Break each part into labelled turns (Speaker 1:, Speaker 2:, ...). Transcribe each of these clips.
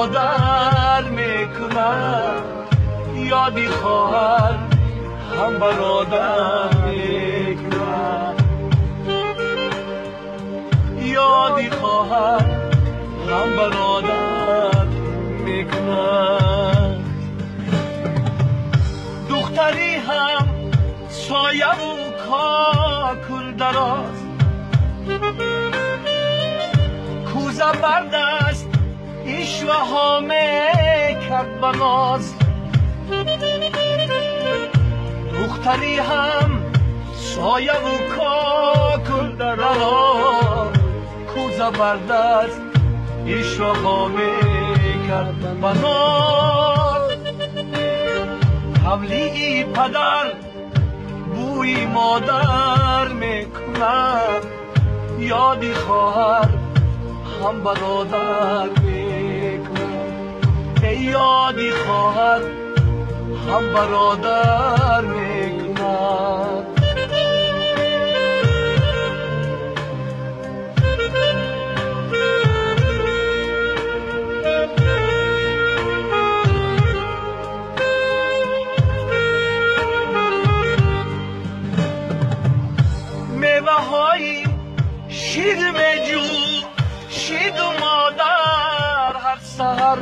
Speaker 1: модар мекунад, ёди хоҳар ҳам бародар мекунад, ёди хоҳар ҳам бародар мекунад. Духтари ҳам сояву кокул дароз, кӯза бар даст ишваҳо мекард ба ноз. Духтари ҳам сояву кокул дароз, кӯза бар даст ишваҳо мекард ба ноз. Ҳавлии падар бӯи модар мекунад, ёди хоҳар ҳам бародар мекунад, эй ёди хоҳар ҳам бародар мекунад. Меваҳои шир меҷӯшид модар ҳар саҳар,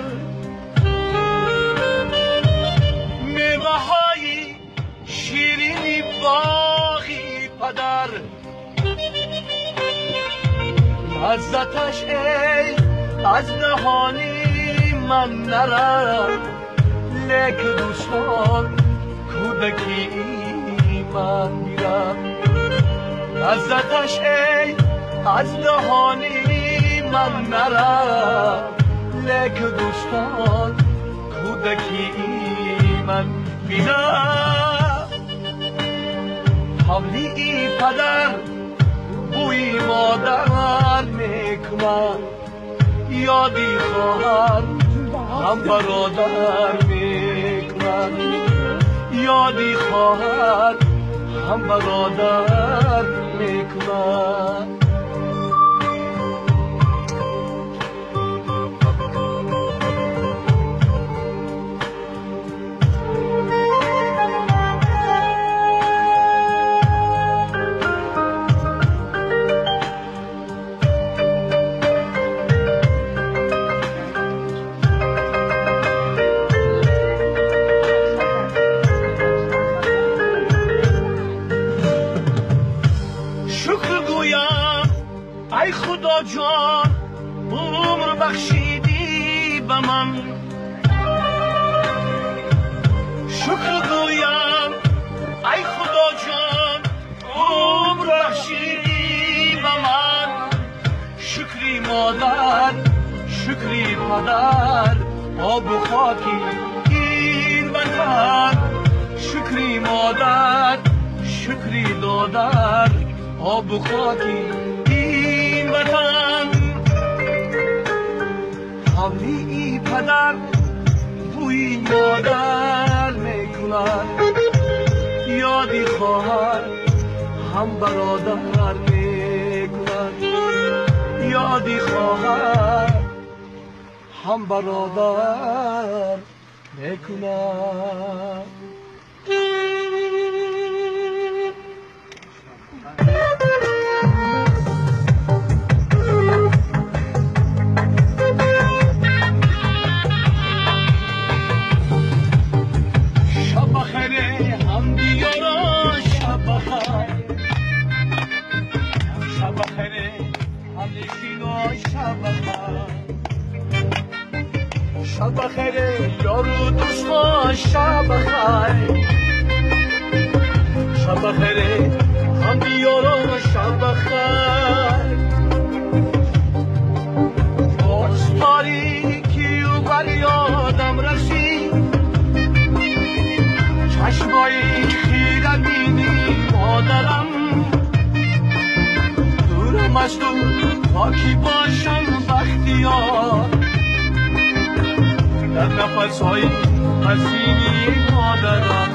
Speaker 1: меваҳои ширини боғи падар. Лаззаташ эй аз даҳони ман нарафт, лек дӯстон кӯдакии ман мерафт. Лаззаташ эй аз даҳони ман нарафт, лек дӯстон кӯдакии ман бирафт. Ҳавлии падар бӯи модар мекунад, ёди хоҳар ҳам бародар мекунад, ёди хоҳар ҳам бародар мекунад. Шукр гӯям ай Худо ҷон, умр бахшидӣ ба ман. Шукр гӯям ай Худо ҷон, умр бахшидӣ ба ман. Шукри модар, шукри падар, обу хоки ин ватан. Шукри модар, шукри додар, обу хоки ин ватан. Ҳавлии падар бӯи модар мекунад, ёди хоҳар ҳам бародар мекунад, ёди хоҳар ҳам бародар мекунад. Шаб бахайр ёру дӯстон, шаб бахайр, шаб бахайр ҳамдиёрон, шаб бахайр. Боз торикию бар ёдам расид, чашмои хира бини модарам. Дурам аз ту то ки бошам бахтиёр, дар нафасҳои ҳазини модарам.